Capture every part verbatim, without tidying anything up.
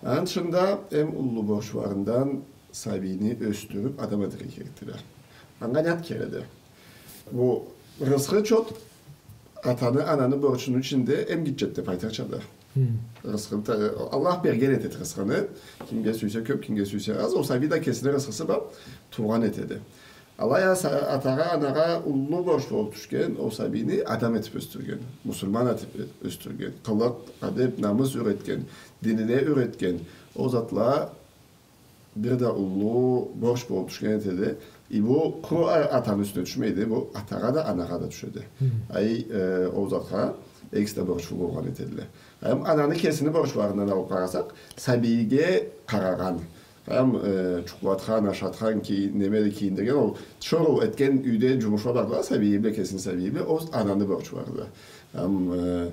Аны тышында эм уллу борчларындан сабийни ёсдюрюп, адам этерге керекди. Анга не зат керекди? Бу рысхы чот атаны, ананы борчуну ичинде эм гитчеди деп айтырчады. Рысхыны та-, Аллах берген этеди рысхыны. Кимге сюйсе кёп, кимге сюйсе аз. Ол сабий да кесини рысхысы бла туугъан этеди. Алай а са-, атагъа, анагъа уллу борч болуп тюшген ол сабийни адам этип ёсдюрген, муслиман этип ёсдюрген, къылыкъ, адеп, намыс юретген, динине юретген, ол затла бир да уллу борч болуп тюшген этеди. И бу къуру а-, атаны юсюне тюшмейди, бу атагъа да, анагъа да тюшеди. Ай, э, ол затха экиси да борчлу болгъан этедиле. Эм ананы кесини борчларындан алып къарасакъ, сабийге къарагъан, эм, э, джукълатхан, ашатхан, ки-, немеди, кийиндирген, ол тиширыу этген, юйде джумушла бардыла, сабийи бла, кесини сабийи бла, ол ананы борчу барды. Эм, э,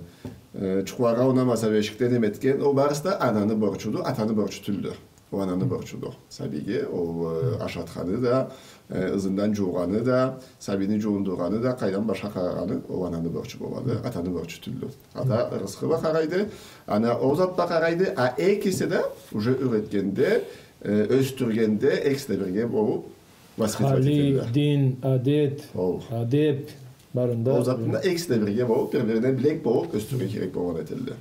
э, джукъларгъа унамаса, бешикде неме этген, ол барысы да ананы борчуду, атаны борчу тюлдю. Ол ананы борчуду. Сабийге ол, э, ашатханы да, э, ызындан джуугъаны да, сабийни джуундургъаны да, къайдан башха къарагъаны, ол ананы борчу болады, атаны борчу тюлдю. Ата рысхы бла къарайды, ана ол зат бла къарайды, а экиси да уже юретгенде, э, ёсдюргенде экиси да бирге болуп воспитывать этедиле. Хали, дин, адет, адеп, барында. Ол затында экиси да бирге болуп, бир-бирине билек болуп, ёсдюрюрге керек болгъан этедиле.